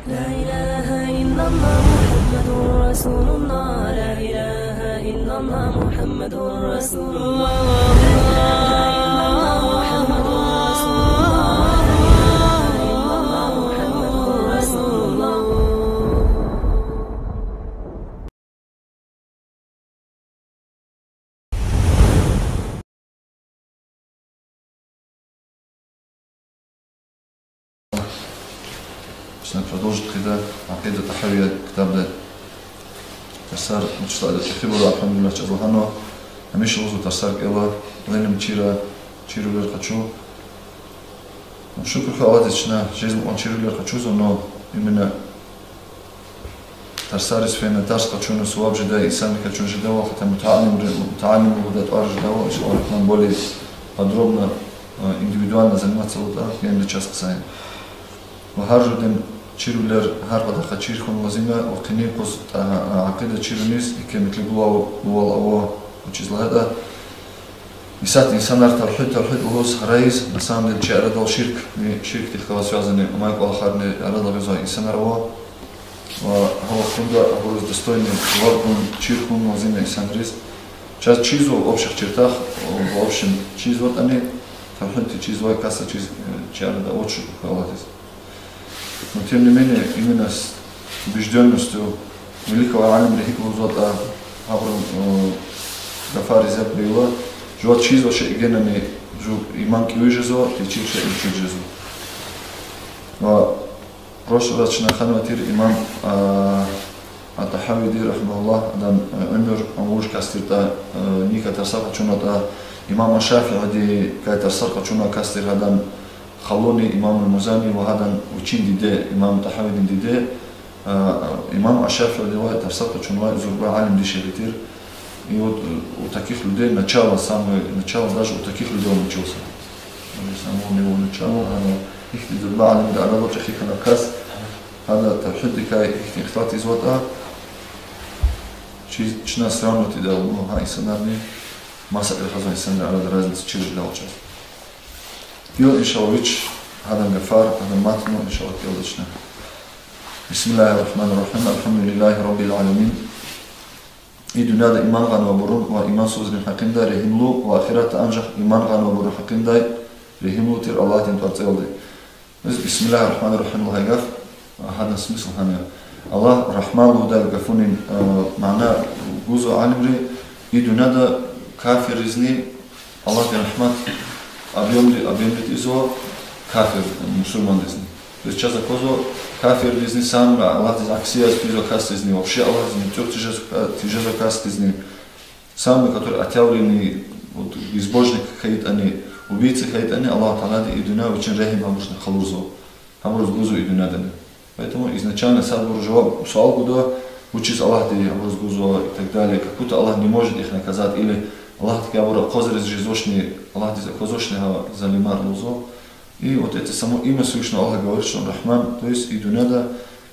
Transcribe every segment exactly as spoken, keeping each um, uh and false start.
لا إله إلا الله محمد رسول الله. لا إله إلا الله محمد رسول الله. لا إله إلا الله محمد رسول الله. لا إله إلا الله محمد رسول الله. Чна продолжить хъийида Акъида Тахавия ктабда тарсар, ну, число ада чӀехибур, алхамдулиллах, чаз лагьанва, гьамиша лугьузва тарсар кӀела, илим чира, чирвилер къачу. Ну, шукур хьуй Аллагьдиз, чна жезмай кьван чирвилер къачузва, но именно тарсариз фена, тарс къачуна суваб жедай инсанрикай чун жедайвал, хотя мутааллимри-, мутааллим лугьудай тӀвар жедайвал, иншаллагь, рахман более подробно, э, индивидуально заниматься авуртӀа, генани чаз хъсан я. Ва гьар жуьредин чирвилер гьар патахъай чир хьун лазим я, ва къенин юкъуз, а, а, акъида чируниз еке метлеблувал ава, вучиз лагьайтӀа, исятда инсанар тавгьид, тавгьид лугьуз гьарайиз, на самом деле, чи арадал ширк, ширкдихъ галаз связанный амай кӀвалахарни арадал гъизвай инсанар ава. Ва гьа вахтунда абуруз достойный жаваб гун, чир хьун лазим я инсанриз. Чаз чизва в общих чертах, в общем, чизватӀани, тавгьид чизвай касди чиз, э, чи арада авач, шукур хьуй Аллагьдиз. Но тем не менее, именно с убеждённостью великого алима, гьикӀ лугьузватӀа, гьабурун, э, гафариз яб гайила, жуваз чизва шей генани, жув иман кӀеви жезва, течир шей мучир жезва. Ва прошлый раз чна хьанвай тир имам, а, ат-Тахавиди, рахимагьуллагь, адан, э, уьмуьр, ам вуж кас тиртӀа, э, ника тарсар къачунатӀа, имам аш-Шафиидикай тарсар къачунвай кас тир, гьадан халуни, имам аль-Музани, ва гьадан вичин диде, имам ат-Тахавидин диде, а, имам аш-Шафиидивай тарсар къачунвай зурба алим, дишегьли тир. И вот, э, у таких людей начало, самое начало даже у таких людей он учился. Самое у него начало, гьана ихьтин зурба алимрин арадал чӀехи хьана кас, гьада тавгьиддикай ихьтин ихтилат ийизватӀа, чи-, чна сравнивать ийида, ну, гьа инсанарни, маса рахазвай инсанрин арада разница чир жедайвал чаз. Гила, иншаллагь, вич гьадан гафар, гьадан матн, иншаллагь, кӀелда чна. بسم الله الرحمن الرحيم. الحمد لله رب العالمين. И дуьньяда иман гъанвайбурун ва имансузрин гьакъиндай регьимлу ва ахиратда анжах иман гъанвайбурун гьакъиндай регьимлу тир Аллагьдин тӀварцӀелди. Биз بسم الله الرحمن الرحيم лагьай гаф, гьадан смысл гьам я. Аллагь Рагьман лугьудай гафунин, э, мана гузва алимри, и дуьньяда кафирризни Аллагьдин рагьмат объёмри, объёмри тийизва кафир, мусурмандизни. То есть чаз аквазва, кафирризни, сама Аллагьдиз акси яз физвай касдизни, вообще Аллагьдиз муьтӀуьгъ тежез-, тежезвай касдизни, сама, который отъявленный, вот, безбожник хьайитӀани, убийца хьайитӀани, Аллагь Таалади и дуьнья вичин регьим гьабурузни къалурзава. Гьабуруз гузва и дуьньядани. Поэтому изначально садбур жаваб, суал гуда, вучиз Аллагьди гьабуруз гузва и так далее. Как будто Аллах не может их наказать, или Аллагьдикай гьабур акъвазариз жезвачни, Аллагьдиз аквазвачни гьа залимар лугьузва. И вот это само имя Всевышнего Аллаха говорит, что он Рахман, то есть и дуьньяда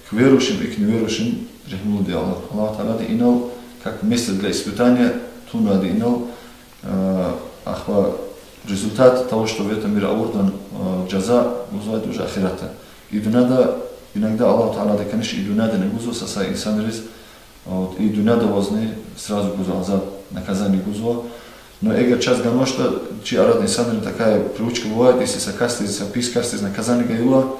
к верующим, и к неверующим регьимлуди Аллагь. Аллагь Таалади инал как место для испытания тунвайди инал, э, ахпа результат того, что в этом мире авурдан, э, жаза гузвайди уже ахиратда. И дуьньяда, иногда Аллагь Таалади, конечно, и дуьньядани гузва са-са инсанриз, вот, и дуьньяда авазни сразу гузва азаб, наказание гузва. Но эгер чаз ганвач, что чи арада инсанрин такая привычка бывает, если са касдиз, са пис касдиз наказание гайила,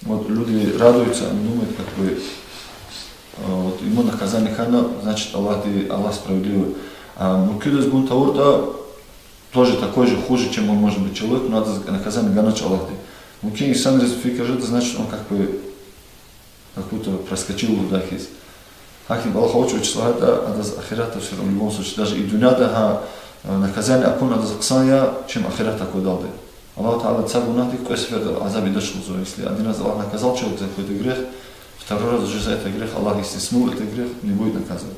вот люди радуются, они думают, как бы, э, вот ему наказание хьана, значит, Аллахди, Аллах справедливый. А муькуьдаз гун тавуртӀа, тоже такой же, хуже, чем он может быть человек, но адаз наказание ганач Аллахди. Мумкин, инсанриз фикир жеда, значит, он как бы как будто проскочил лугьудай хьиз. ГьакӀ ин кӀвалах авач, вучиз лагьайтӀа адаз ахиратда всё равно, в любом случае, даже и дуьньяда гьа, э, наказание акун адаз хъсан я, чем ахиратда аквадалди. Аллагь Таала цаӏ гунагьдик кьве сеферда азаб ийидач лугьузва. Если один раз Аллах наказал человека за какой-то грех, второй раз уже за этот грех Аллах, если смыл этот грех, не будет наказывать.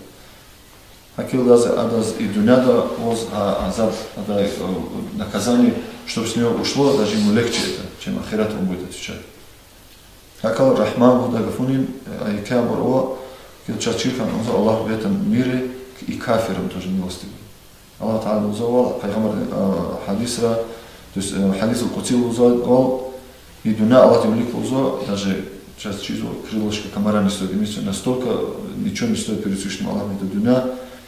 ГьакӀ хьайила адаз и дуьньяда аваз гьа азаб, адай, э, наказание, чтоб с него ушло, даже ему легче это, чем ахиратда он будет отвечать. ГьакӀ хьайила Рахман лугьудай гафунин, э, еке абур ава, гила чаз чир хьана лугьузва, Аллах в этом мире к-, и кафирам тоже милостивый. Аллах Таала лугьузвайвал, Пайгъамбар, э, гьадисра, то есть, э, гьадисуль-къудси лугьузвайвал, и дуьнья Аллагьдин вилик лугьузва, даже Сейчас чизва, крылышко комара не стоит. Имеется в виду, настолько ничего не стоит перед Всевышним Аллахом эта дунья.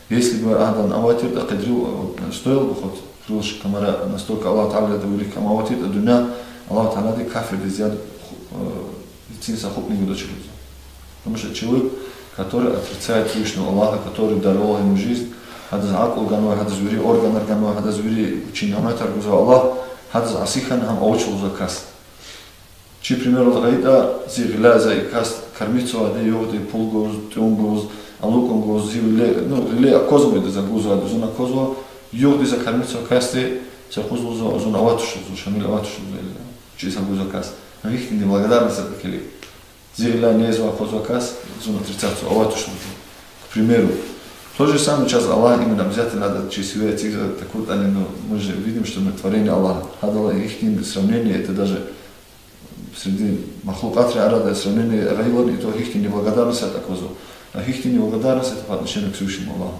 Если бы адан аватиртӀа къедрил, вот, стоил бы хоть крылышко комара, настолько Аллах Таалади вилик ам аватиртӀа дунья, Аллах Таалади кафирдиз яд ху-, э, цин са хупӀни гудачир лугьузва. Потому что человек, который отрицает Всевышнего Аллаха, который даровал ему жизнь, гьадаз акьул ганвай, гьадаз вири органар ганвай, гьадаз вири вичин няметар гузвай Аллах, гьадаз аси хьана гьам авач лугьузва кас. Чи примердал гъайитӀа, зи гъиляй за и кас кормиться авайди, югъди пул гуз, тӀуьн гуз, алукӀун гуз, зи виле, ну, гъиле аквазвайди за гузвайди, зун аквазва, югъди за кормиться авай касди, са къуз лугьузва, зун аватуш лугьузва, Шамил аватуш лугьузва, или чи са гузвай кас. Гьихьтин неблагодарность это килиг. Зи гъиляй незвай аквазвай кас, зун отрицать ийизва, аватуш лугьузва. К примеру. То же самое чаз Аллах именно обязательно надо чи сиве эцигзава, такуртӀани, ну, мы же видим, что мы творение Аллаха. Гьадалай гьихьтин сравнение, это даже среди махлукъатрин арада сравнение гъайилани, и то гьихьтин неблагодарность это аквазва. А гьихьтин неблагодарность это по отношению к Всевышнему Аллаху.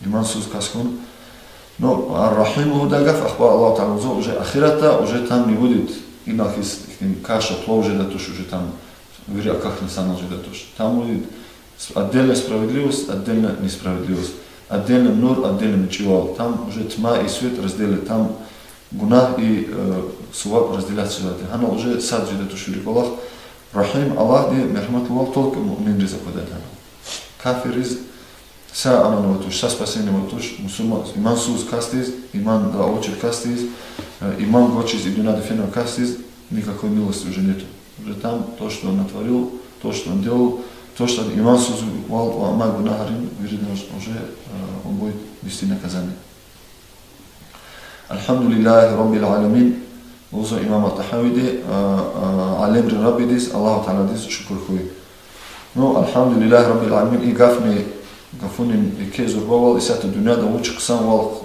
Имансуз кас хьун. Ну, Ар-Рахим лугьудай гаф, ахпа Аллах Таала лугьузва, уже ахиратда, уже там не будет, инал хьиз, ихьтин каша, плов жедай туш, уже там вири акахьна санал жедай туш. Там будет с-, отдельная справедливость, отдельная несправедливость, отдельно нур, отдельно мичӀивал. Там уже тьма и свет разделят, там гунагь и, э, суваб разделяться жеда. Гьанал уже сад жедай туш вири кӀвалах. Рахим, Аллагьди мергьяматлувал только муъминриз аквадай гьанал. Кафирриз са анан авай туш, са спасение авай туш, мусурман, имансуз касдиз, иман авачир касдиз, э, иман гвачиз и дуьньяда фенвай касдиз никакой милости уже нету. Уже там то, что он натворил, то, что он делал, то, что имансузвал ва амай гунагьрин виридан уже, э, он будет нести наказание. الحمد لله رب العالمين, лугьузва имам ат-ТӀагьавиди, а, а, алемрин Раббидиз, Аллагьу Тааладиз шукур хьуй. Ну, الحمد لله رب العالمين, и гафни, гафунин еке зурбавал, исятда дуьньяда вуч хъсанвал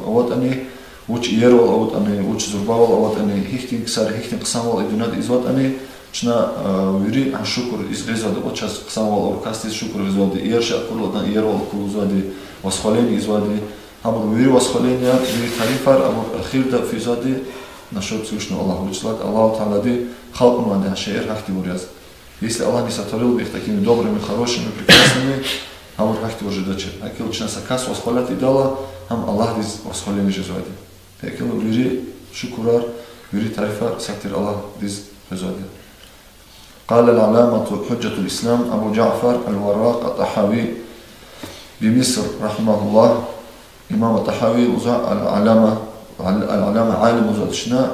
аватӀани, вуч иервал аватӀани, вуч зурбавал аватӀани, гьихьтин ксар, гьихьтин хъсанвал и дуьньяда ийизватӀани, чна, а, вири гьа шукур ийиз гъизвайди, а чаз хъсанвал авур касдиз шукур гъизвайди, иер шей акурла адан иервал акурла лугьузвайди, восхваление ийизвайди, гьабур вири восхваленияр, вири тарифар абур эхирда физвайди насчёт Всевышнего Аллаха, вучиз лагьайтӀа Аллагьу Таалади халкьнавайди гьа шейэр гьахьтинбур яз. Если Аллах не сотворил бы их такими добрыми, хорошими, прекрасными, гьабур гьахьтинбур жедачир. ГьакӀ хьайила чна са кас восхвалять ийидайла, гьам Аллагьдиз восхваление жезвайди. ГьакӀ хьайила вири шукурар, вири тарифар сад тир Аллагьдиз къвезвайди. قال العلامة حجة الإسلام أبو جعفر الوراق الطحاوي بمصر رحمه الله. Имам ат-ТӀагьави лугьузва аль-Алама, аль-, аль-Алама алим лугьузва чна,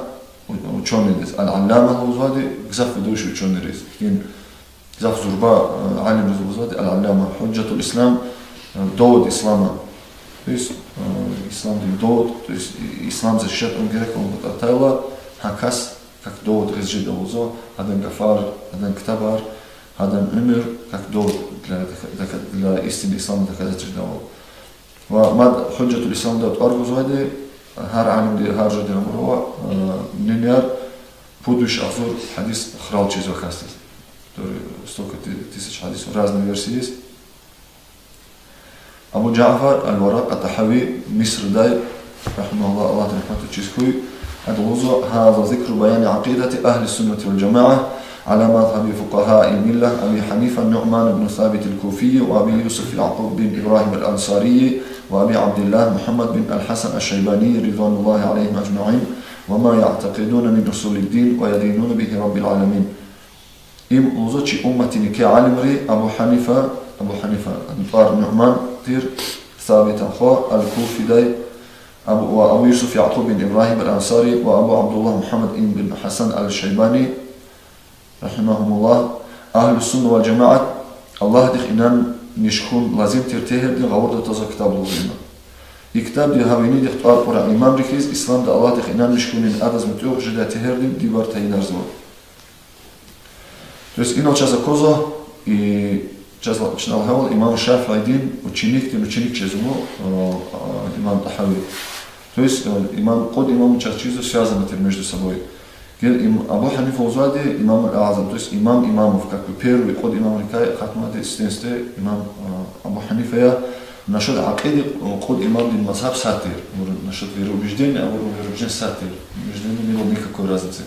у-, учёныйдиз. Аль-Аллама лугьузвайди гзаф ведущий учёныйриз. Ихьтин гзаф зурба, э, алимриз лугьузвайди аль-Аллама, حجة الإسلام, э, довод ислама. То есть, э, исламдин довод, то есть и-, ислам защищать авун герек авун патал атайла, гьа кас как довод гъиз жеда лугьузва, гьадан гафар, гьадан ктабар, гьадан уьмуьр как довод для дока-, для истины ислама доказать жедайвал. Ва мад حجة الإسلام-да тӀвар гузвайди, гьар алимди гьар жуьредин абур ава, э, мненияр, пуд виш агъзур гьадис хурал чизва касдиз. Который столько ты-, тысяч гьадис, разные версии есть. Абу Жафар аль-Варакъ ат-ТӀагьави, Мисрдай, رحمه الله, Аллагьди рагьмат авурчиз хьуй, ада лугьузва: هذا ذكر بيان عقيدة أهل السنة والجماعة على مذهب فقهاء الملة أبي حنيفة النعمان بن ثابت الكوفي وأبي يوسف يعقوب بن إبراهيم الأنصاري وأبي عبد الله محمد بن الحسن الشيباني رضوان الله عليهم أجمعين وما يعتقدون من أصول الدين ويدينون به رب العالمين. Им лугьузва чи умматдин еке алимри Абу Гьанифа, Абу Гьанифа, адан тӀвар Нуъман тир, Сабитан хва, аль-Куфидай, Абу, ва Абу Юсуф Якъуб бин Ибрагьим аль-Ансари ва Абу Абдуллагь Мугьаммад ибн Гьасан аль-Шайбани, رحمهم الله, Агьлу Сунна валь Жамаат, Аллагьдихъ инанмиш хьун лазим тир тегьердин гъавурда твазвай ктаб лугьузва им. И ктабди гьа винидихъ тӀвар кьурай имамри хьиз, исламда Аллагьдихъ инанмиш хьунин, адаз муьтӀуьгъ жедай тегьердин дибар тайинарзава. То есть инал чаз аквазва, и чаз ла-, чна лагьайвал, имам Шафиидин ученикдин ученик жезва, э, э, имам ТӀагьави. То есть, э, имам, кьуд имам чаз чизва связаны тир между собой. Гел им-, Абу Гьанифа лугьузвайди имам аль-Азам, то есть имам имамов, как бы первый кьуд имамрикай акъатнавайди стенсте имам, э, Абу Гьанифа я, насчёт акьида, э, кьуд имамдин мазгьаб сад тир, абур насчёт вероубеждения, абур вероубеждения сад тир. Между ними не было никакой разницы.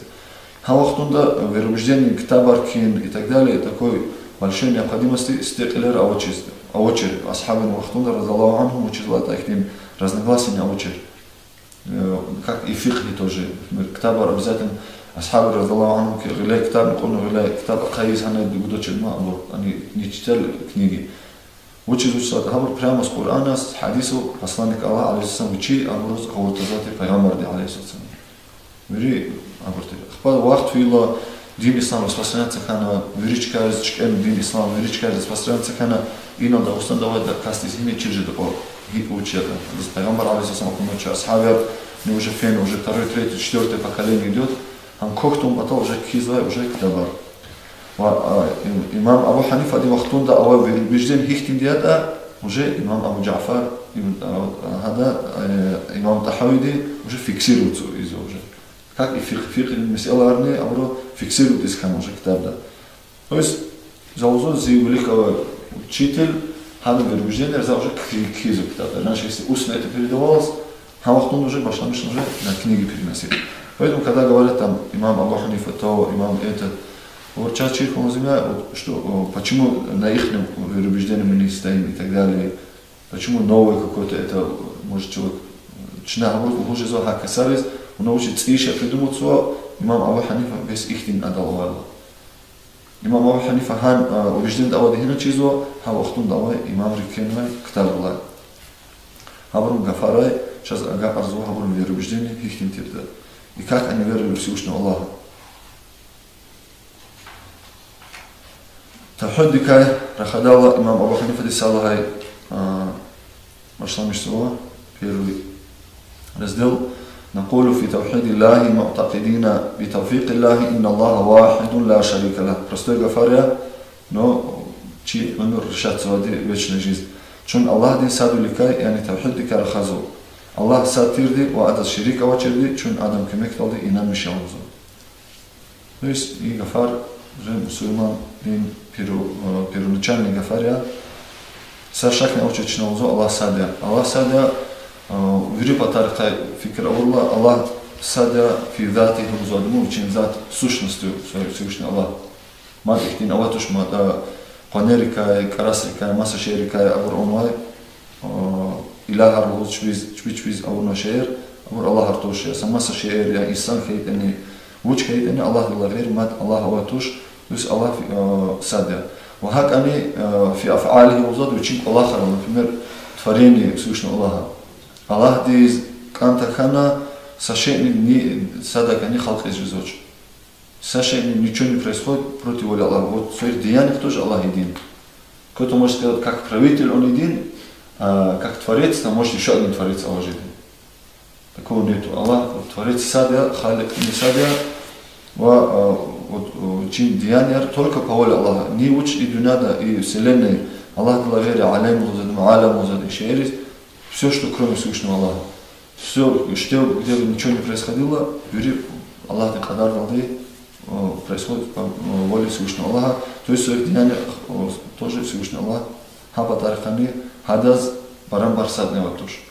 Гьа вахтунда вероубеждениедин ктабар кхьин и так далее, такой большой необходимости сифте кьилер авачиз, авачир. Асгьабрин вахтунда, رضي الله عنهم, вучиз лагьайтӀа ихьтин разногласияни авачир. Э, как и фикъгьи тоже. Например, ктабар обязательно асгьабри, رضي الله عنهم, ки гъиляй ктаб кьуна, гъиляй ктаб ахъайиз гьана дугудачир ма абур, они не читали книги. Вучиз, вучиз лагьайтӀа гьабур прямо с Къуръаназ, с гьадисал, посланник Аллагь, عليه السلام, вичи абуруз гъавурда гьазвай тир, пайгъамбарди, عليه السلام. Вири абур тир. Ахпа вахт фейила, дин ислам распространяться хьана, вири чкайриз чкӀана дин ислам, вири чкайриз распространяться хьана, инал Дагъустанда авайди касдиз гьина чир жеда кьван, гьикӀ вуч ятӀа. Адаз пайгъамбар, عليه السلام, акуначир, асгьабар, ну, уже фена, уже второй, третий, четвёртое поколение идёт, гьам квахьун патал уже кхьизвай уже ктабар. Ва, а, им-, имам Абу Гьанифадин вахтунда авай вероубеждение гьихьтинди ятӀа, уже имам Абу Жафар, им-, а, гьада, э, имам ТӀагьавиди уже фиксироваться ийизва уже. Как и фикъгь, фикъгьдин месэлайрини абуру фиксировать ийиз хьана уже ктабда. То есть, за лугьузва зи вилик авай учитель, гьадан вероубеждениеяр за уже кхьи-, кхьизва ктабда. Раньше если устно это передавалось, гьа вахтунда уже башламишна уже на книги переносить. Поэтому, когда говорят там имам Абу Ханифа то, имам этот, вот чаз чир хьун лазим я, вот, что, о, почему на ихнем вероубеждении мы не стоим и так далее. Почему новый какой-то это, может, человек, чна гьабуруз лугьуз жезва гьа касариз, вуна вучиз цӀийи шей придуматзава, имам Абу Ханифа бес ихьтин адал авайла. Имам Абу Ханифа гьа, а, убеждениеда авайди гьина чизва, гьа вахтунда авай имамри кхьенвай ктабрилай. Гьабурун гафарай чаз агакьарзава гьабурун вероубеждение гьихьтин тирди. И как они веровали во Всевышнего Аллаха. Тавгьиддикай рахадайла имам Абу Ханифади са лагьай, а, башламишзава первый раздел: نقول في توحيد الله معتقدين بتوفيق الله أن الله واحد لا شريك له. Простой гафар я, но чи уьмуьр решатзавайди вечная жизнь. Чун Аллагьдин садвиликай, яни тавгьиддикай рахазва. Аллагь сад тирди ва адаз шерик авачирди чун адан куьмекдалди инанмиш я лугьузва. То есть и гафар уже мусурмандин перво-, э, первоначальный гафар я. Са шакни авачиз чна лугьузва Аллагь сад я. Аллагь сад я, э, вири патарихъай фикир авурла, Аллагь сад я في ذاته лугьузва, ну, вичин зат, сущностью своей Всевышний Аллагь. Мад ихьтин авай туш, мад, а, къванерикай, кӀарасрикай, маса шейэрикай абур авунвай, а, илагьар лугьуз чпиз, чпи-чпиз авунвай шейэр, абур аллагьар туш я. Са маса шейэр я, инсан хьайитӀани, вуч хьайитӀани, Аллагьдилай гъейри мад аллагь авай туш, то есть Аллагь, а, сад я. Ва гьакӀани, а, في أفعاله лугьузвайди вичин кӀвалахрал, например, творение Всевышнего Аллаха. Аллагьдиз кӀан тахьана, са шейни ни-, садакайни халкь ийиз жезвач. Са шейни, ничего не происходит против воли Аллаха. Вот в своих деяниях тоже Аллах един. Кто-то может сказать, как правитель он един, а как творец, там может ещё один творец Аллах жеди. Такого нету. Аллах, вот, творец сад я, халикъни сад я, ва, а, вот, э, вичин деянияр только по воле Аллаха. Ни вуч и дуьньяда, и вселенной, Аллагьдилай гъейри алем лугьузвайди, алам лугьузвайди шейэриз, всё, что кроме Всевышнего Аллаха. Всё, что, где бы ничего не происходило, вири Аллагьдин кьадардалди, э, происходит по, э, воле Всевышнего Аллаха. То есть в своих деяниях, э, тоже Всевышний Аллах, гьа патарихъни гьадаз барабар садни авай туш.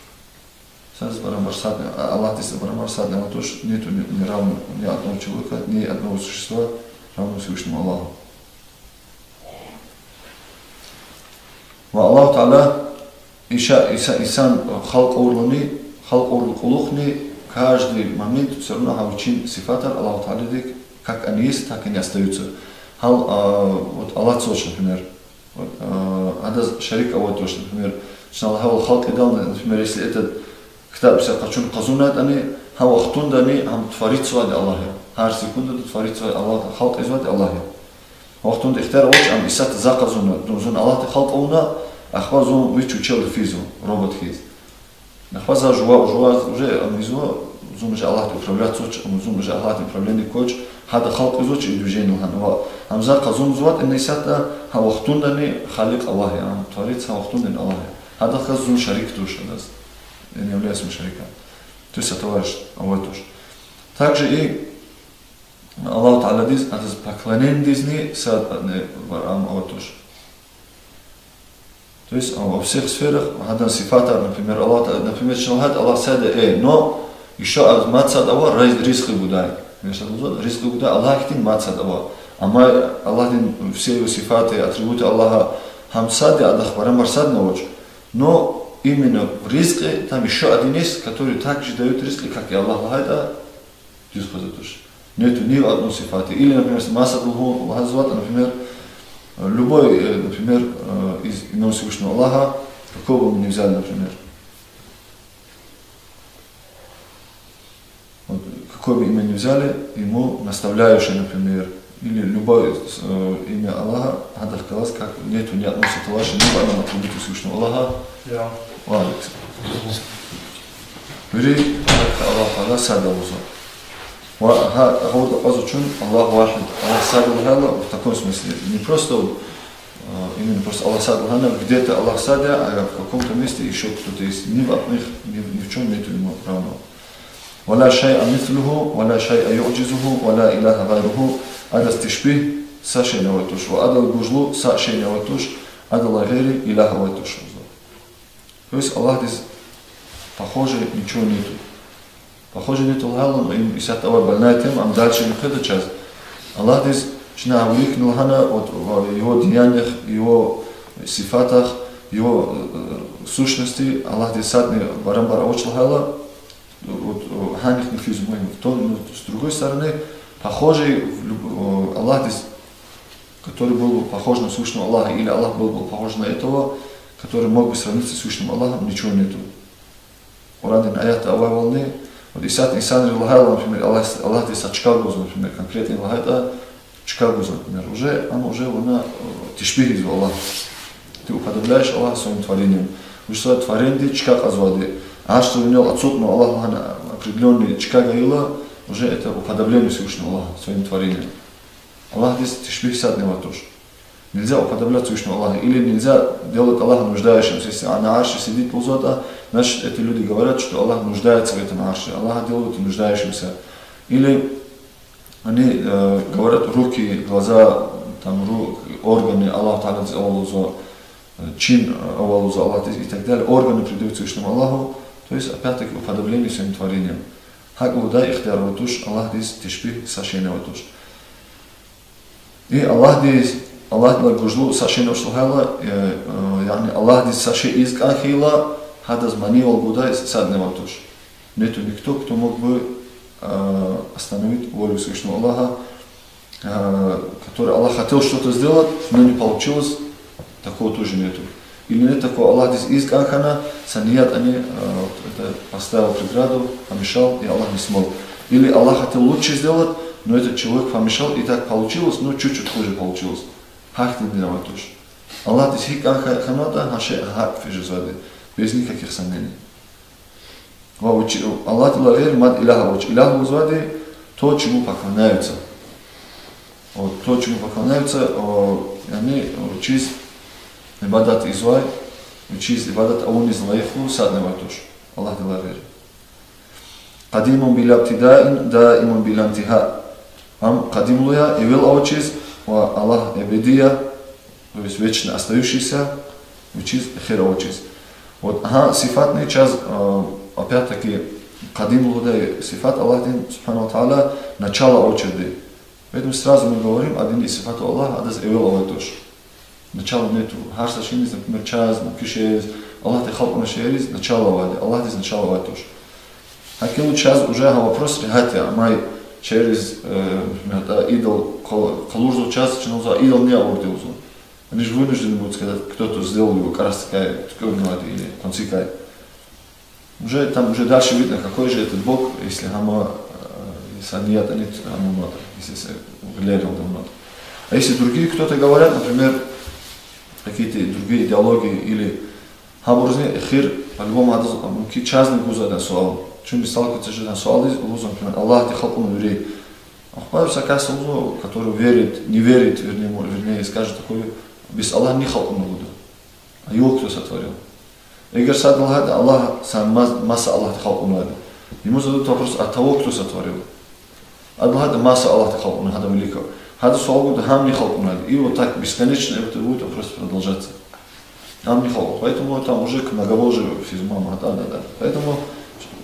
Садаз барабар садни, а, Аллагьдиз барабар садни авай туш, нету ни, ни равного, ни одного человека, ни одного существа равного Всевышнему Аллаху. Ва Аллагьу Таала иша-, иса-, инсан халкь авурлани, халкь авурдалай кьулухъни, каждый момент всё равно гьа вичин сифатар Аллагьу Тааладик как они есть, так они остаются. Гьал, а, вот алатзавач, например, вот, а, адаз шарик авайд туш, например, чна лагьайвал халкь ийидалди, например, если этот ктаб са къачун къазунайтӀани, гьа вахтундани ам творитьзавайди Аллагь я. Гьар секундада творитьзавай Аллагь, халкь ийизвайди Аллагь я. Гьа вахтунда ихтияр авач ам исятда за къазуна, зун Аллагьди халкь авуна, ахпа зун вич вичелди физва, робот хьиз. Ахпа за жува-, жува-, уже ам ийизва, зун уже Аллагьди управлять ийизвач, ам зун уже Аллагьдин управление квач, гьада халкь ийизвач и движение лагьана. Ва ам за къазунзавайди исятда, гьа вахтундани халикь Аллагь я, ам творец гьа вахтундани Аллагь я. Гьадахъ галаз зун шарик туш адаз. Я не являюсь шариком. То есть сотоварищ авай туш. Также и Аллагьу Тааладиз, адаз поклонение ийидалди сад, э, вар ам авай туш. То есть, а, во всех сферах, гьадан сифатар, например, Аллагь Та-, например, чна лагьайтӀа Аллагь сад я, э, но ещё аз мад сад ава, рай-, ризкьи гудай. Мешалза, ризкьи гуда Аллагь хьтин мад сад ава. Амма Аллагьдин все его сифаты, атрибуты Аллаха, гьам сад я, адахъ барамбар садни авач. Но именно в ризкьи там ещё один есть, который также даёт ризкьи, как и Аллагь лагьайтӀа, дуьз хъвезвай туш. Нету ни в одном сифате. Или, например, масад лугьун лагьазватӀа, например, любой, э, например, э, из имен Всевышнего Аллаха, какого бы мы ни взяли, например. Вот, какое бы имя ни взяли, ему наставляющее, например, или любое, э, имя Аллаха, гьадахъ галаз, как нету ни одного святого ни в одном атрибуте Всевышнего Аллаха. Я. Ва алейкум салам. Вири, как Аллах Таала сад я лугьузва. Ва гьа, гъавурда акъвазва чун, Аллах вахид, Аллах сад я лагьайла, в таком смысле. Не просто вот, э, именно просто Аллах сад лагьана, где-то Аллах сад я, а в каком-то месте ещё кто-то есть. Ни в одних, ни в, ни в чём нету ему равного. ولا شيء مثله، ولا شيء يعجزه، ولا إله غيره. Адаз тешпигь са шейни авай туш. Ва адал гужлу са шейни авай туш. Адалай гъейри илагь авай туш. То есть Аллагьдиз похожий ничего нету. Похожий нету лагьайла, им исятда авай больная тема, ам дальше виликда чаз. Аллагьдиз чна виликни лагьана, вот, в его деяниях, его сифатах, его, э, сущности, Аллагьдиз садни барамбар авач лагьайла, вот, э, гьанихъни физ мугьим. То, ну, с другой стороны, похожий в люб-, э, Аллагьдиз, который был бы похож на Всевышнего Аллаха, или Аллах был бы похож на этого, который мог бы сравниться с Всевышним Аллахом, ничего нету. Къуръандин аятда авайвални, вот исятда инсанри лагьайла, например, Аллагь, Аллагьдиз са чка гузва, например, конкретно лагьайтӀа, чка гузва, например, уже, ам уже вуна, э, тешпигь ийизва Аллагь. Ты уподобляешь Аллаха своим творениям. Уже са творениедиз чка кьазвайди. Аршдин винел ацукьна Аллагь лагьана определённый чка гайила, уже это уподобление Всевышнего Аллаха своим творением. Аллагьдиз тешпигь садни авай туш. Нельзя уподобляться Всевышнему Аллаху. Или нельзя делать Аллаха нуждающимся. Если на арше сидит лугьузватӀа, значит, эти люди говорят, что Аллах нуждается в этом арше. Аллаха делают нуждающимся. Или они, э, говорят, руки, глаза, там, ру-, органы Аллаха Таалядиз авай лугьузва, э, чин, э, авай лугьузва Аллагьдиз и так далее. Органы придают Всевышнему Аллаху. То есть, опять-таки, уподобление своим творениям. ГьакӀ лугьудай ихтияр авай туш Аллагьдиз тешпигь са шейни авай туш. И Аллагьдиз, Аллагьдилай гужлу са шейни авач лагьайла, э, э, яни Аллагьдиз са шей ийиз кӀан хьайила, гьадаз манийвал гудай садни авай туш. Нету никто, кто мог бы, э, остановить волю Всевышнего Аллаха, э, который Аллах хотел что-то сделать, но не получилось, такого тоже нету. Или нет такого, Аллагьдиз ийиз кӀан хьана, са ниятни, э, вот это поставил преграду, помешал, и Аллах не смог. Или Аллах хотел лучше сделать, но этот человек помешал, и так получилось, но чуть-чуть хуже получилось. Гьахьтинди авай туш. Аллагьдиз гьикӀ кӀан ха-, хьанватӀа, гьа шей гьакӀ физ жезвайди, без никаких сомнений. Ва вичи-, Аллагьдилай гъейри мад илагь авач. Илагь лугьузвайди то, чему поклоняются. Вот, то, чему поклоняются, о, яни, вичиз ибадат ийизвай, вичиз ибадат авуниз лайихлу садни авай туш Аллагьдилай гъейри. قديم بلا ابتداء، دائم بلا انتهاء. Ам къадимлу я, эвел авачиз, ва Аллагь эбеди я, то есть вечно остающийся, вичиз эхир авачиз. Вот гьа сифатни чаз, а, опять-таки, къадим лугьудай сифат Аллагьдин, سبحانه وتعالى, начало авачирди. Поэтому сразу мы говорим, один из сифатов Аллаха, адаз эвел авай туш. Начала нету. Гьар са шейиниз, например, чаз, муькуь шейэриз, Аллагьди халкьнавай шейэриз начало авайди, Аллагьдиз начало авай туш. ГьакӀ хьайила чаз уже гьа вопрос регьят я, амай чейриз, э, например, гьатта идол къал-, къалурзава чаз, чна лугьузва, идол ни авурди лугьузва. Они же вынуждены будут сказать, кто-то сделал его кӀарасдикай, туькӀуьрнавайди или къванцикай. Уже там, уже дальше видно, какой же этот Бог, если гьама, э, са ниятни гьама авунватӀа, если са гъилер авунватӀа. А если другие кто-то говорят, например, какие-то другие идеологии или гьабурузни эхир, по-любому, адаз мумкин чазни гузвайди суал. Чун мисал кваз жезвай суалдиз, лугьузва, например, Аллагьди халкьнава вири. Ахпа са кас лугьузва, который верит, не верит, вернее, мо-, вернее, скажет такое, бес Аллагь ни халкьнава лугьуда. А его кто сотворил? Эгер сад лагьайтӀа, Аллагь са мас-, маса Аллагьди халкьнавайди. Ему зададут вопрос, а того кто сотворил? Ада лагьайтӀа, маса Аллагьди халкьнава гьадан виликав. Гьада суал гуда, гьам ни халкьнавайди. И вот так бесконечно это будет вопрос продолжаться. Гьам ни халкьнава. Поэтому там уже к многобожию физма, ма, да, да, да. Поэтому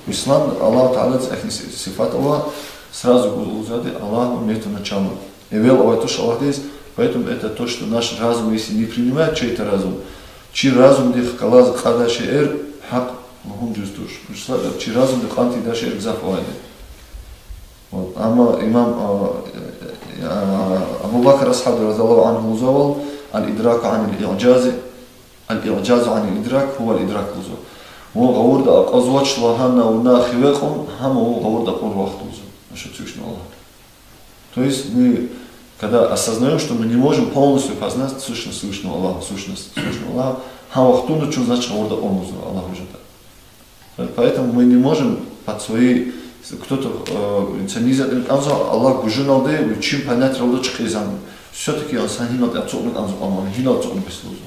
ислам, Аллагь Тааладиз ахьтин си-, сифат ава, Сразу гуз лугьузвайди, Аллаху нету начала. Эвел авай туш Аллагьдиз, поэтому это то, что наш разум, если не принимает чей-то разум, чи разумдихъ галаз кьадай шейэр гьахъ лугьун дуьз туш. Вучиз лагьайтӀа чи разумдихъ кьан тийидай шейэр гзаф авайди. Вот, амма имам, а, а, Абу Бакр асгьабди رضي الله عنه лугьузвайвал, الإدراك عن الإعجاز، الإعجاز عن الإدراك هو الإدراك лугьузва. Вун гъавурда акьазвач лагьана вуна хиве кьун, гьам вун гъавурда акьур вахт лугьузва. Насчёт Всевышнего Аллаха. То есть мы, когда осознаём, что мы не можем полностью познать сущность Всевышнего Аллаха, сущность Всевышнего Аллаха, гьа вахтунда чун, значит, гъавурда акьун лугьузва Аллах вуж ятӀа. Поэтому мы не можем под свои, кто-то, э, инсанизм кӀанзава, Аллах гужуналди, вичин понятиералди чкӀизва. Всё-таки инсан гьинал ацукьна кӀанзава, амма гьинал ацукьна бес лугьузва.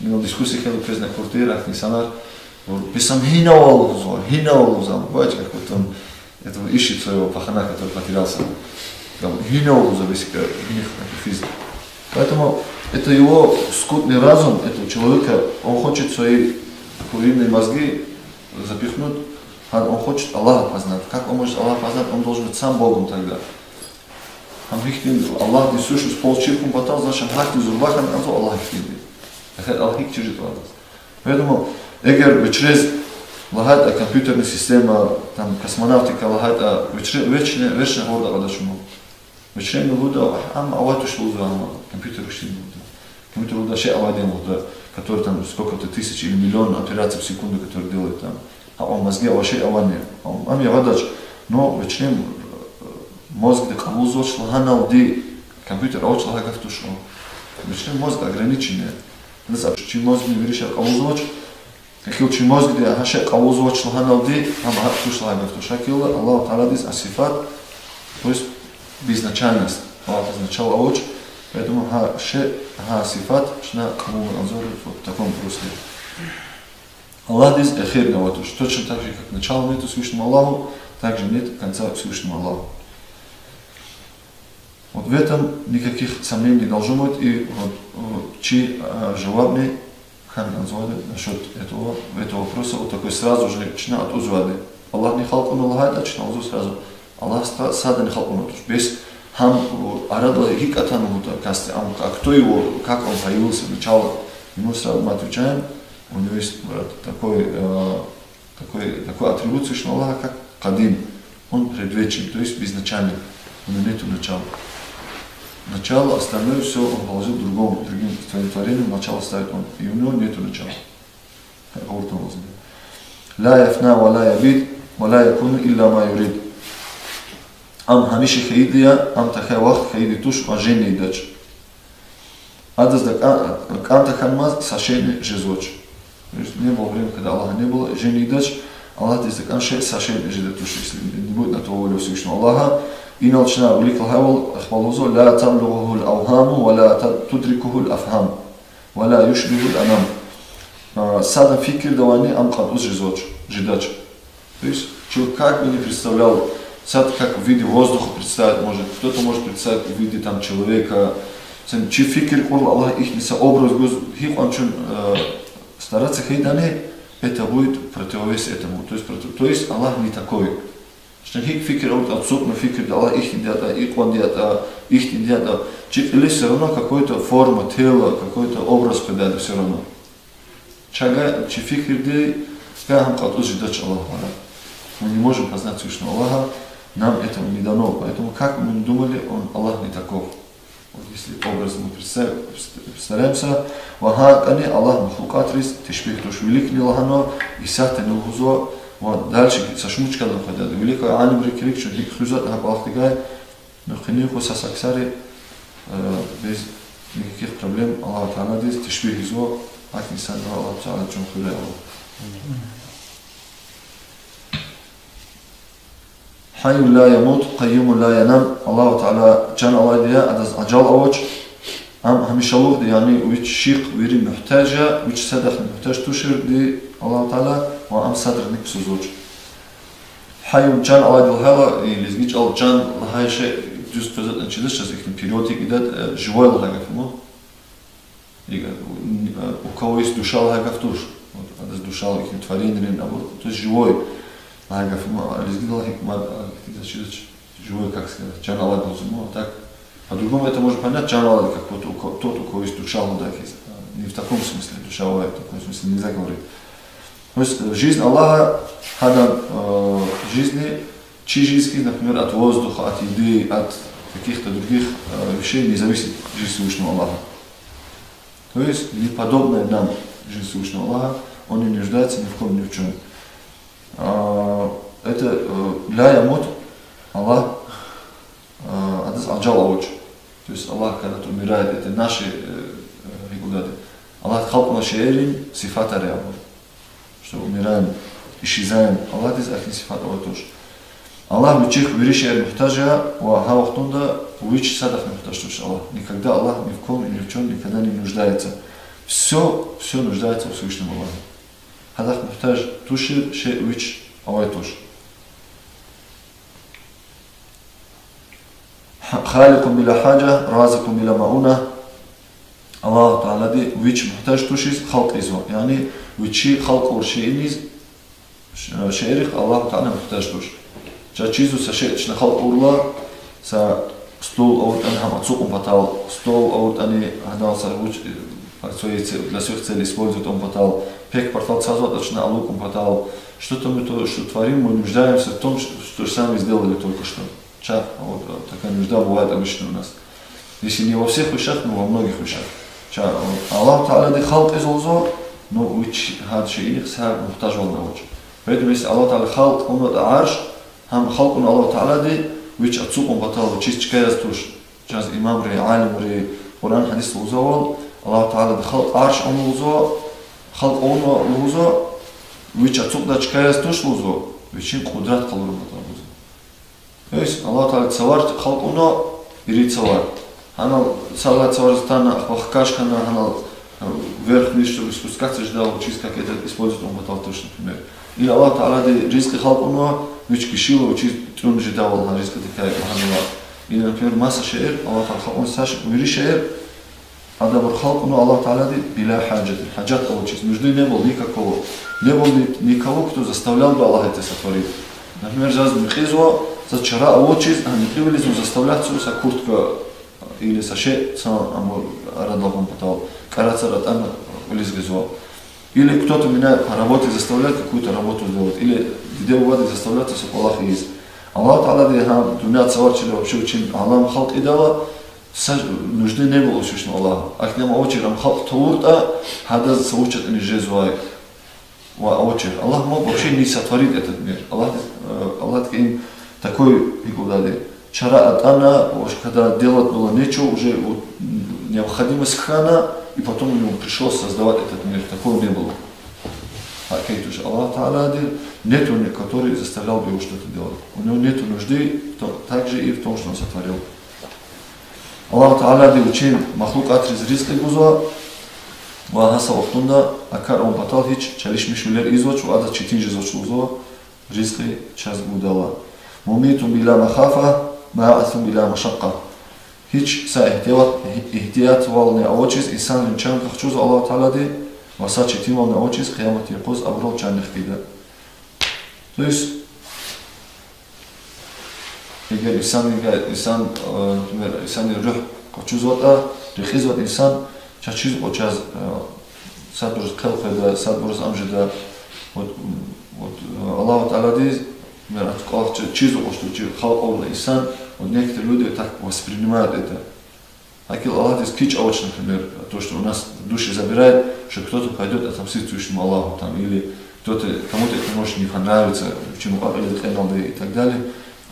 Гьинал дискуссия хьайила квез на квартирахъ инсанар, вот, бес ам гьинал лугьузва, гьинал лугьузва, бачка хутун, это ищет своего пахана, который потерялся. Там гьинал лугьузва бес, э, гьинихъ физ. Поэтому это его скудный разум, этого человека, он хочет свои куриные мозги запихнуть, а он хочет Аллаха познать. Как он может Аллаха познать? Он должен быть сам Богом тогда. Гьам гьихьтин Аллагьдин сущность полчир хьун патал, значит, гьахьтин зурба хьана кӀанзава Аллагь гьихьтинди. Эхир Аллагь гьикӀ чир жеда адаз. Поэтому, эгер вичиз лагьайтӀа компьютерная система, там, космонавтика лагьайтӀа, вичи-, вични, вични гъавурда акьадач вуна. Вични лугьуда, ам авай туш лугьуда, ам компьютер вични лугьуда. Компьютер лугьуда шей авайди лугьуда, который там сколько-то тысяч или миллион операций в секунду, который делает там. А он мозги авай шей авани. Ам, ам ягъадач, но вични, э, мозгди кьабулзавач лагьаналди, компьютер авач лагьай гаф туш ам. Вични мозг ограниченный. Адаз чи мозгдин вири шей кьабулзавач, эхил чи мозгди гьа шей кьабулзавач лагьаналди, ам гьакӀ туш лагьай гаф туш. Гьакӏ хьайила Аллагьу Тааладиз а сифат, то есть безначальность, Аллагьдиз начало авач, поэтому гьа шей, гьа сифат чна кьабулна кӀанзава вот в таком русле. Аллагьдиз эхирни авай туш. Точно так же, как начала нету Всевышнему Аллаху, так же нет конца Всевышнему Аллаху. Вот в этом никаких сомнений не должно быть. И вот, вот чи, а, жавабни хьана кӀанзавайди насчёт этого, этого вопроса, вот такой сразу же чна атӀузвайди. Аллагьни халкьна лагьайтӀа, чна лугьузва сразу: Аллагь са-, садани халкьнавай туш. Бес гьам, о, арадал гьикӀ атанва лугьуда касди, ам, а кто его, как он появился, начало. И мы сразу мы отвечаем, у него есть, брат, такой, э, такой, такой атрибут Всевышнего Аллаха, как Кадим. Он предвечен, то есть безначален. У него нету начала. Начало, остальное всё он положил другому, другим своим творениям начало ставит он. И у него нету начала. Гъавурда авазва. لا يفنى ولا يبيد ولا يكون إلا ما يريد. Ам гьамиша хьайиди я, ам тахьай вахт хьайиди туш ва жени ийидач. Адаз дакӀан-, кӀан тахьанмаз са шейни жезвач. То есть не было времени, когда Аллаха не было, жени ийидач, Аллагьдиз дакӀан шей, са шейни жеда туш, если не будет на то воли Всевышнего Аллаха. Инал чна вилик лагьайвал, ахпа лугьузва: لا تبلغه الأوهام ولا تدركه الأفهام ولا يشبه الأنام. А, садан фикирда авайни ам кьатӀуз жезвач, жедач. То есть человек как бы не представлял, сад как в виде воздуха представить может, кто-то может представить в виде там человека. Сен чи фикир кьурла Аллагь ихьтин са образ гуз, гьикьван чун, э, стараться хьайидани, это будет противовес этому. То есть, против-, то есть Аллах не такой. Чна гьикӀ фикир авуртӀа, ацукьна фикирда Аллагь ихьтинди ятӀа, икьванди ятӀа, ихьтинди ятӀа, чи кьилиз всё равно какой-то форма, тело, какой-то образ къведайди всё равно. Чавай, чи фикирдикай гьам кьатӀуз жедач Аллагь Таала. Мы не можем познать Всевышнего Аллаха, нам этого не дано. Поэтому, как бы мы ни думали, он, Аллах не таков. Вот если образ мы представ-, представляемся, ва гьакӀни Аллагь махлукьатриз тешбигь туш, виликни лагьанва, исятдани лугьузва, ва дальше са шумуд чкадал къведайди. Вилик алимри килигна чун гьикӀ хуьзватӀа гьа кӀвалахдикай, ну, къенин юкъуз са ксари, э, без никаких проблем Аллагь Тааладиз тешбигь ийизва, гьакӀ инсанри, Аллагь Таала чун хуьрай, Аллагь. حي لا يموت، قيوم لا ينام. Аллагь Таала чан алайди я, адаз ажал авач. Ам гьамишалугъди, яни вич шихъ вири мугьтаж я, вич садахъни мугьтаж туширди Аллагь Таала, ва ам садрани ксузвач. Гьаюн, чан алайди лагьайла, и лезги чӀал чан лагьай шей дуьз къвезватӀани чидач, чаз ихьтин перевод ийидайд, э, живой лагьай гаф ма. И, э, у кого есть душа лагьай гаф туш. Вот, адаз душа, ихьтин творениерин, абур, то есть живой лагьай гаф ма, а лезгидал гьикӀ мад, а, Живой, как сказать, чан алайди лугьузва, ну, а так, по-другому это можно понять, чан алайди, как будто у ко-, тот, у кого есть душа лугьудай хьиз. Не в таком смысле, душа авай, в таком смысле нельзя говорить. То есть, э, жизнь Аллаха, гьадан, э, жизни, чи жизнь хьиз, например, от воздуха, от еды, от каких-то других, э, вещей не зависит жизнь Всевышнего Аллаха. То есть, не подобная нам жизнь Всевышнего Аллаха, он не нуждается ни в ком, ни в чём. А, это, э, لا يموت, Аллах, э, адаз ажал авач. То есть Аллах, когда умирает, это наши, э, э, гьикӀ лугьуда, Аллагьди халкьнавай шейэрин сифатар я абур. Что умираем, исчезаем. Аллагьдиз ахьтин сифат авай туш. Аллагь вичихъ вири шейэр мугьтаж я, ва гьа вахтунда вич садахъни мугьтаж туш Аллагь. Никогда Аллах ни в ком и ни в чём никогда не нуждается. Всё, всё нуждается во Всевышнем Аллахе. Гьадахъ мугьтаж тушир шей вич авай туш. خالق بلا حاجة، رازق بلا مؤونة. Аллагьу Таалади вич мугьтаж тушиз халкь ийизва. Яни вичи халкь авур шейиниз, ш-, шейэрихъ Аллагьу Таала мугьтаж туш. Чаз чизва са шей чна халкь авурла, са стол авуртӀани гьам ацукьун патал, стол авуртӀани гьадал са вуч, э, своей це-, для своих целей использовать авун патал, пек-партал цазватӀа чна алукӀун патал. Что-то мы то, что творим, мы нуждаемся в том, что, что сами сделали только что. Ча, вот, э, такая нужда бывает обычно у нас. Если не во всех вещах, но во многих вещах. Ча, вот, Аллагьу Таалади халкь ийизва лугьузва, но вич гьа шейинихъ са мугьтажвални авач. Поэтому если Аллагьу Таала халкь авунватӀа арш, гьам халкь авуна Аллагьу Таалади вич ацукьун патал, вичиз чка яз туш. Чаз имамри, алимри, Къуръан, гьадис лугьузвайвал, Аллагьу Таалади халкь арш авуна лугьузва, халкь авуна лугьузва, вич ацукьдай чка яз туш лугьузва, вичин къудрат къалурун патал лугьузва. То есть Аллагьу Таалади цавар халкь авуна, ирид цавар. Гьанал сад лагьай цавариз атана, ахпа хкаж хьана, гьанал, э, вверх-вниз, чтобы спускаться ждал, вичиз как это использовать авун патал туш, например. Или Аллагьу Таалади ризкьи халкь авуна, вич гишила, вичиз тӀуьн жедайвал гьа ризкьидикай лагьанва. Или, например, маса шейэр, Аллагьу Таалади халкь авуна са ш-, вири шейэр, адабур халкь авуна Аллагьу Таалади بلا حاجة, гьажат авачиз, нужды не было никакого. Не было ни-, никого, кто заставлял бы Аллаха это сотворить. Например, заз мекьизва, заз чара авачиз, а мекьивилизва заставлять ийизва са куртка или са шей цан амур арадал гъун патал, кӀарацар атӀана кьилиз гъизва. Или кто-то меня по работе заставляет какую-то работу сделать, или диде-бубади заставляют са кӀвалах ийиз. Аллагьу Таалади гьа дуьнья цавар чиле вообще вичин алам халкь ийидайла, са нужды не было Всевышнего Аллаха. Ахьтин ам авачир, ам халкь тавуртӀа, гьадаз са вуч ятӀани жезвай. Ва авачир. Аллах мог вообще не сотворить этот мир. Аллах, э, Аллах им такой, гьикӀ лугьудайди, чара атӀана, уж когда делать было нечего, уже вот, м, необходимость хьана, и потом ему пришлось создавать этот мир. Такого не было. Гьакӏ туш, Аллах Таалади нету, который заставлял бы его что-то делать. У него нету нужды в том, также и в том, что он сотворил. Аллагьу Таалади вичин махлукьатриз ризкьи гузва, ва гьа са вахтунда а кар авун патал гьич чалишмишвилер ийизвач ва адаз четин жезвач лугьузва ризкьи чаз гудайла. مميت بلا مخافة، باعث بلا مشقة. Гьич са игьтият-, игьтиятвални авачиз инсанрин чан къахчузва Аллагьу Таалади, ва са четинвални авачиз къиямат юкъуз абурал чанни хкида. То есть, эгер инсанрин, инсан, э, например, инсанрин руьгь къачузватӀа, рекьизватӀа инсан, чаз чизва кьван чаз, э, садбуруз хъел къведа, садбуруз ам жеда. Вот, м, вот, э, Аллагьу Таалади, например, а кӀвалах чи-, чизва кьван, что чи халкь авурла инсан, вот некоторые люди так воспринимают это. Гьакӏ Аллагьдиз кичӀ авач, например, то, что у нас души забирает, что кто-то пойдёт отомстить Всевышнему Аллаху, там, или кто-то, кому-то это может не понравиться, чему кьакьализ кьеналди и так далее.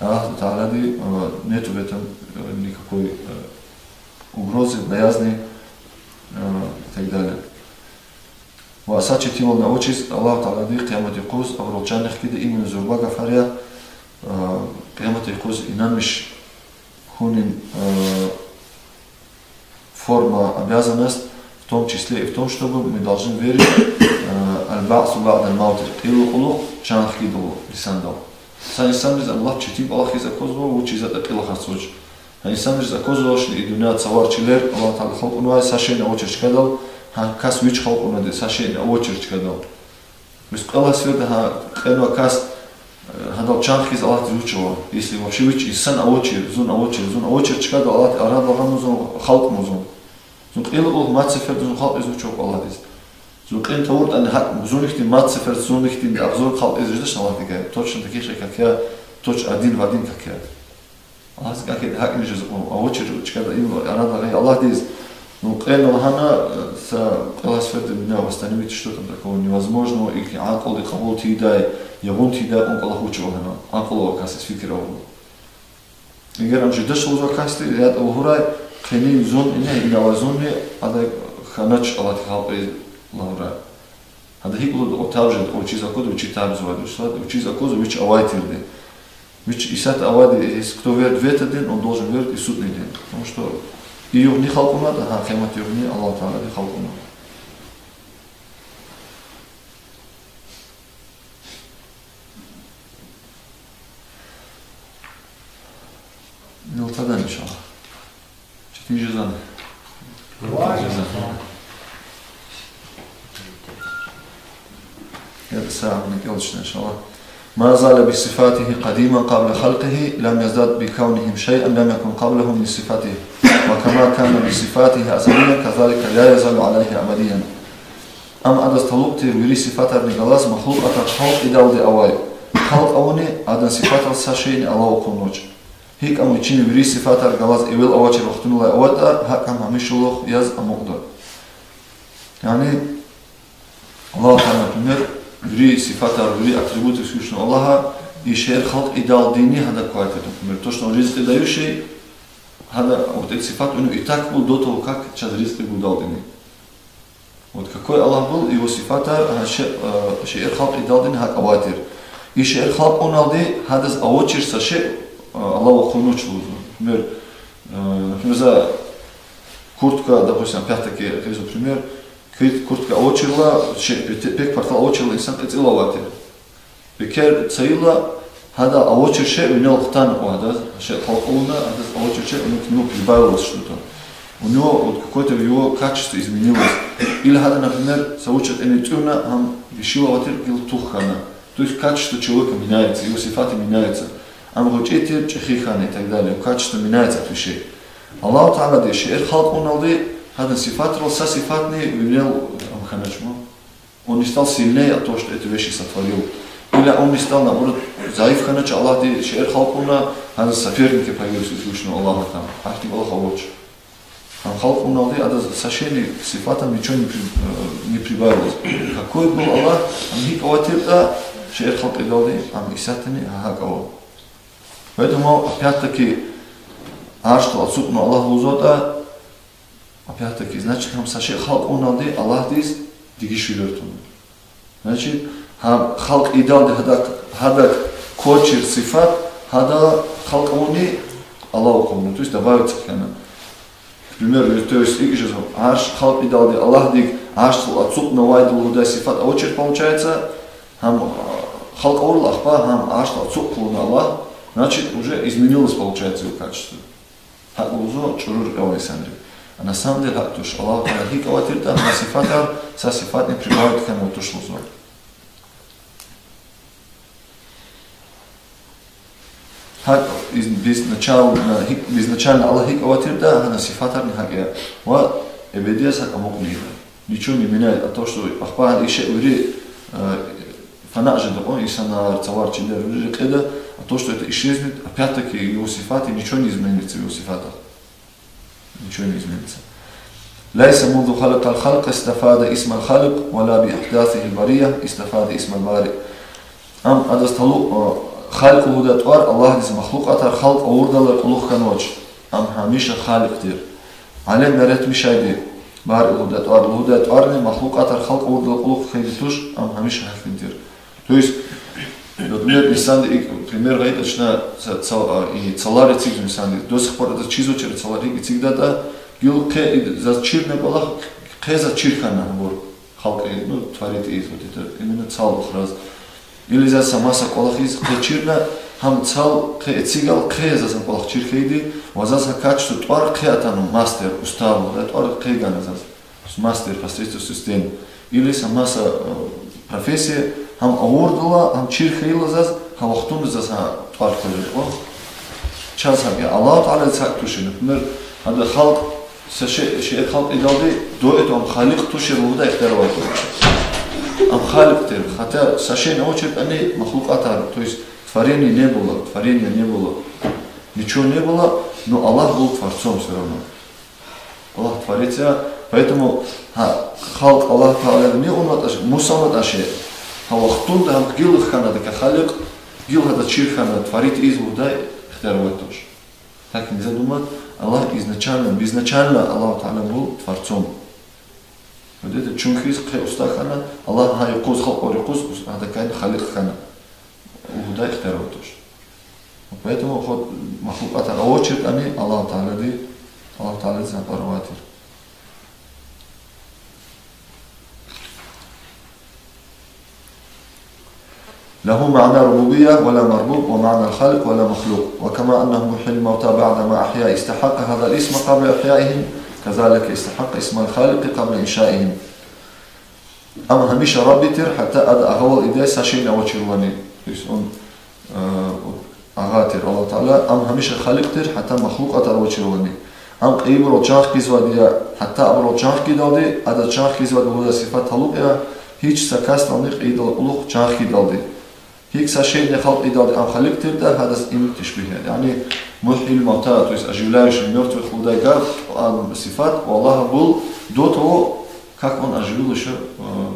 Аллах Таалади, э, нету в этом, э, никакой, э, угрозы, боязни, э, и так далее. Ва са четинвални авачиз Аллагьу Таалади къиямат юкъуз абурал чанни хкида, именно зурба гафар я, э, къиямат юкъуз инанмиш хьунин, э, форма, обязанность, в том числе и в том, чтобы мы должны верить, э, البعث بعد الموت, кьейила кьулухъ чан хкидайвал инсандал. Са инсанриз Аллагь четин кӀвалах ийиз аквазва, вучиз ятӀа кьил ахъайзавач. Гьа инсанриз аквазвачни и дуьнья цавар чилер, Аллагьу Таала халкьнавай са шейни авачир чкадал, гьа кас вич халкьнавайди са шейни авачир чкадал. Бес кьве лагьай сеферда гьа кьенвай кас, э, гьа Чан хьиз Аллагьдиз вуч ава? Если вообще вич инсан авачир, зун авачир, зун авачир чкада Аллагьди арадал гъанва зун, халкьнава зун. Зун кьейила кьулухъ мад сеферда зун халкь ийиз вуч ава Аллагьдиз? Зун кьин тавуртӀани, гьакӀ зун ихьтин мад сефер, зун ихьтин агъзур халкь ийиз жедачни Аллагьдивай? Точно таких же, как я, точно один в один, как я. Аллагьдиз кӀан хьайитӀа гьакӀни жезва, авачир чкада им арадал гъайи Аллагьдиз. Ну, кьена лагьана, э, са кьве лагьай сеферда вине восстановить, что там такого невозможного, или акьулди кьабул тийидай, ягъун тийидай кьван кӀвалах вуч ава лагьана, акьул авай касдиз фикир авурла. Эгер ам жедач лугьузвай касди, ятӀа лугьурай, къенин зун, ина, ина авай зунни, адай хьанач Аллагьдин халкь ийиз лагьурай. Гьада гьикӀ лугьуда, о таб жеда, о вичиз аквада, вичи таб жезвайди, вичиз аквазва вич авай тирди. Вич исятда авайди, если кто верит в этот день, он должен верить и в судный день. Потому что и югъни халкь авунатӀа, гьа, къиямат югъни Аллагь Таалади халкь авуна. Милтадан, иншаллагь. Четин жезвани? Четин жезвани. Я, са амни кӀелчна, иншаллагь. ما زال بصفاته قديما قبل خلقه، لم يزدد بكونهم شيئا لم يكن قبله من صفاته، وكما كان بصفاته أزليا كذلك لا يزال عليه أبديا. Ам адаз талукь тир вири сифатарни галаз махлукьатар халкь ийидалди авай. Халкь авуни адан сифатар са шейни алава хъувунвач. ГьикӀ ам вичин вири сифатар галаз эвел авачир вахтунилай аватӀа, гьакӀ ам гьамишалугъ яз амукьда. Яни Аллагь Таала, например, вири сифатар, вири атрибуты Всевышнего Аллаха, и шейэр халкь ийидалдини гьада квай тир, например, то, что он ризкьи дающий, гьада, вот эти сифаты у него и так был до того, как чаз ризкьи гудалдини. Вот какой Аллах был, его сифатар, а, ше-, а, шейэр халкь ийидалдини гьакӀ авай тир. И шейэр халкь авуналди гьадаз авачир са шей, а, алава хъувунвач лугьузва. Например, а, например, за куртка, допустим, опять-таки, гъизва пример, куь куртка авачирла, шей, пе-, пек партал авачирла инсан кьецӀила авай тир. Пекер цайила, гьада авачир шей винел хтана кьван гьадаз, шей халкь авуна, гьадаз авачир шей винел прибавилось что-то. У него вот какое-то его качество изменилось. Или гьада, например, са вуч ятӀани тӀуьна, гьам вишила авай тир, гила тух хьана. То есть качество человека меняется, его сифаты меняются. Ам гъвечӀи тир, чӀехи хьана и так далее. Его качество меняется от вещей. Аллагь Таалади шейэр халкь авуналди, гьадан сифатрал са сифатни винел ам хьанач ман. Он не стал сильнее от того, что эту вещь сотворил. Или он не стал, наоборот, зайиф хьанач, Аллагьди шейэр халкь авуна, гьадан соперники появились у Всевышнего Аллаха там. Ахьтин кӀвалах авач. Ам халкь авуналди адаз са шейни, сифатам ничего не при-, э, не прибавилось. Какой был Аллах, ам гьикӀ авай тиртӀа, шейэр халкь ийидалди, ам исятдани гьакӀ ава. Поэтому, опять-таки, аршдал ацукьнавай Аллагь лугьузватӀа, опять-таки, значит, гьам са шей халкь авуналди Аллагьдиз дегишвилер тунва. Значит, гьам халкь ийидалди гьадак, гьадак квачир сифат, гьада халкь авуни алава хъувуна, то есть добавиться хьана. К примеру, то есть икӀ жезва, арш халкь ийидалди Аллагьдик аршдал ацукьнавайди лугьудай сифат авачир, получается, гьам, а, халкь авурла ахпа гьам аршдал ацукь хъувуна Аллагь, значит, уже изменилось, получается, его качество. ГьакӀ лугьузва чӀуру рекье авай инсанри. А на самом деле гьакӀ туш. Аллагь Таала гьикӀ авай тиртӀа, гьа сифатар са сифатни прибавить хьанвай туш лугьузва. ГьакӀ из-, безначал-, гьикӀ, безначально Аллагь гьикӀ авай тиртӀа, гьадан сифатарни гьакӀ я. Ва эбеди яз гьакӀ амукьна ийида. Ничего не меняет от того, что ахпа и шей вири, э, фана жеда кьван инсанар, цавар, чилер вири рекьеда, а то, что это исчезнет, опять-таки его сифаты, ничего не изменится в его сифатах. Ничего не изменится. ليس منذ خلق الخلق استفاد اسم الخالق ولا بإحداثه البرية استفاد اسم البارئ. Ам адаз талукь, э, халикь лугьудай тӀвар Аллагьдиз махлукьатар халкь авурдалай кьулухъ хьанвач. Ам гьамиша халикь тир. Алем яратмишайди, бари лугьудай тӀвар, лугьудай тӀварни махлукьатар халкь авурдалай кьулухъ хьайиди туш, ам гьамиша гьахьтин тир. То есть, например, инсанди икӀ, пример гайитӀа чна, ца-, ца-, а, и цалар эцигзава инсанди. До сих пор адаз чизвачир цалар икӀ эцигдатӀа, гила къе и заз чирна кӀвалах, къе заз чир хьана абур. Халкь, ну, творить ийиз, вот это, именно цал ухраз. Или заз са маса кӀвалах ийиз, къе чирна, гьам цал къе эцигайла, къе заз гьа кӀвалах чир хьайиди, ва заз гьа качество тӀвар къе атана, мастер, уста, гьа тӀвар къе гана заз. Мастер по строительству стен. Или са маса, э, профессия, гьам авурдалай, гьам чир хьайила заз, Гьа вахтунда заз гьа тӀвар кваз жеда кьван. Чаз гьакӀ я, Аллагь Тааладиз гьакӀ тушир. Например, гьада халкь, са шей, шей халкь ийидалди, до этого ам Халикь тушир лугьудай ихтияр авайд туш. Ам Халикь тир, хотя са шейни авачиртӀани, махлукьатар, то есть творения не было, творения не было, ничего не было, но Аллах был творцом всё равно. Аллах творец я, поэтому гьа халкь Аллагь Тааладиз ни авунватӀа, мус авунватӀа шей, гьа вахтунда гьам гила хьана, адакай Халикь, гила гьадаз чир хьана, творить ийиз лугьудай ихтияр авайд туш. Так нельзя думать, Аллах изначально, безначально Аллах Таала был творцом. Вот это чун хьиз хъе уста хьана, Аллагь гьа юкъуз, халкьар юкъуз, ус-, гьадакайни Халикь хьана лугьудай ихтияр авайд туш. Поэтому хоть махлукьатар авачиртӀани, Аллагь Таалади, Аллагь Тааладиз гьа тӀвар авай тир. له معنى الربوبية ولا مربوب، ومعنى الخالق ولا مخلوق. وكما أنه محيي الموتى بعدما أحيا استحق هذا الاسم قبل إحيائهم، كذلك استحق اسم الخالق قبل إنشائهم. Ам гьамиша Рабби тир, гьатта ада агъавал ийидай са шейни авачирвани. То есть он, э, агъа тир Аллагь Таала, ам гьамиша Халикь тир, гьатта махлукьатар авачирвани. Ам кьейибурал чан хкизвайди я, гьатта абурал чан хкидалди, адаз чан хкизвайди лугьудай сифат талукь я, гьич са касдални кьейидалай кьулухъ чан хкидалди. Гьикӏ са шейни халкь ийидалди ам Халикь тиртӏа, гьадаз им тешпигь я. Яни мухьйил мавта, то есть оживляющий мёртвых лугьудай гаф, ам сифат у Аллаха был до того, как он оживил ещё, э,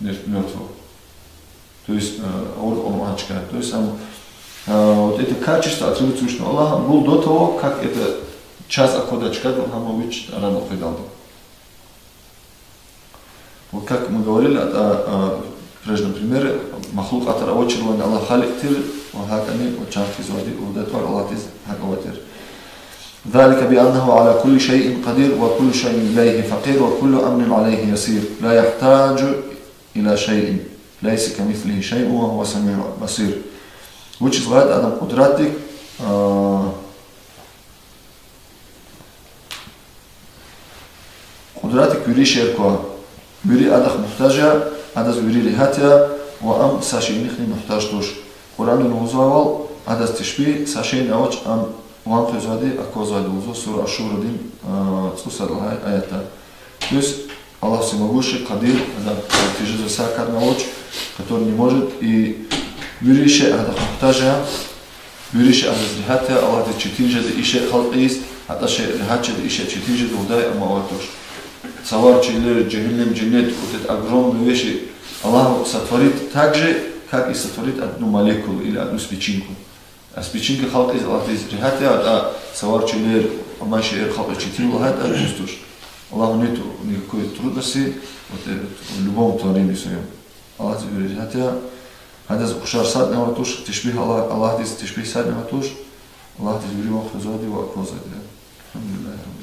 мёр-, мёртвого. То есть, э, авур кьван чка. То есть ам, э, вот это качество атрибуцируется Аллаха был до того, как это чаз аквадай чкадал гьам вич арада къведалди. Вот как мы говорили, а, а, в прежнем примере, махлукьатар авачирвани Аллагь Халикь тир, ва гьакӏни ва чан хкизвайди лугьудай тӏвар Аллагьдиз гьакӏ авай тир. ذلك بأنه على كل شيء قدير وكل شيء إليه فقير وكل أمر عليه يسير لا يحتاج إلى شيء ليس كمثله شيء وهو السميع البصير. Вучиз лагьайтӏа адан къудратдик, а, Къудратдик вири шейэр ква. Вири адахъ мугьтаж я, адаз вири регьят я, ва ам са шейинихъни мугьтаж туш. Къуръанда лугьузвайвал, адаз тешпигь са шейни авач, ам ван къвезвайди, аквазвайди лугьузва сура Аш-Шурадин, а, цӏусад лагьай аятда. То есть Аллах всемогущий, Къадир, ада тежезва са карни авач, который не может, и вири шей адахъ мугьтаж я, вири шей адаз регьят я, Аллагьдиз четин жеда и шей халкь ийиз, гьатӏа шей регьят жеда, и шей четин жеда лугьудай ам авай туш. Цавар, чилер, жегьеннем, женнет, вот это огромные вещи Аллах сотворит так же, как и сотворит одну молекулу или одну спичинку. А спичинка халкь ийиз Аллагьдиз регьят я, атӏа цавар, чилер, амай шейэр халкь ийиз четин лагьайтӏа, дуз туш. Аллаху нету никакой трудности, вот, э, в любом творении своём. Аллагьдиз вири регьят я, гьадаз ухшар садни авай туш, тешпигь Аллагь-, Аллагьдиз тешпигь садни авай туш, Аллагьдиз вири ван къвезвайди ва аквазвайди я. الحمد لله رب العالمين.